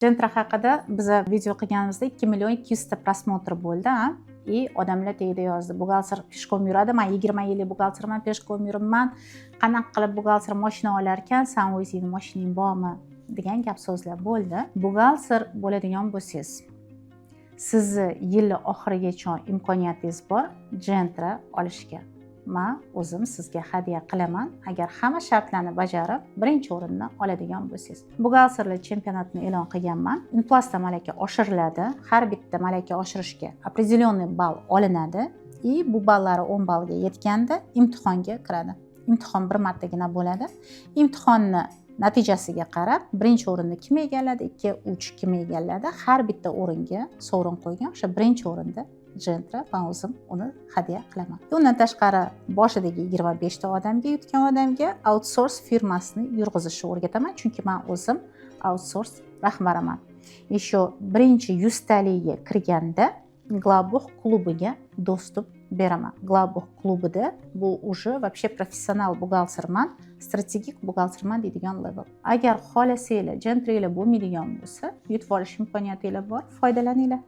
Gentra haqida biza video qilganimizda 2 million 200 ta просмотр bo'ldi, a? И odamlar tagida yozdi: "Buxgalter пешком yuradi, man 20 yillik buxgalterman, пешком yuribman, qanaqa qilib buxgalter moshina olar ekan, san o'zingni moshinang bormi?" degan gap so'zlar bo'ldi. Buxgalter bo'ladigan bo'lsangiz, sizni yilni oxirigacha imkoniyatingiz bor Gentra olishga. Man o'zim sizga hadya qilaman, agar hamma shartlarni bajarib, birinchi o'rinni oladigan bo'lsangiz. Buxgalterlar chempionatini e'lon qilganman. Inplasda malaka oshiriladi, har bitta malaka oshirishga определенный ball olinadi и bu ballari 10 ballga yetganda imtihonga kiradi. Imtihon bir martagina bo'ladi. Imtihonni natijasiga qarab, birinchi o'rinni kim egalladi, ikki, uch kim egalladi, har bitta o'ringa sovrin qo'ygan. O'sha birinchi o'rinda Gentra, man o'zim uni hadya qilaman. Undan tashqari, boshidagi 25 ta odamga, yutgan odamga outsource firmasini yurg'izishni o'rgataman, chunki man o'zim outsource rahbariman. Еще birinchi 100 taligiga kirganda Главбух klubiga доступ beraman. Главбух klubida bu уже вообще professional buxgalterman, strategik buxgalterman deydigan level. Agar xohlasanglar, Gentranglar bo'lmaydigan bo'lsa, yutib olish imkoniyatinglar bor, foydalaninglar.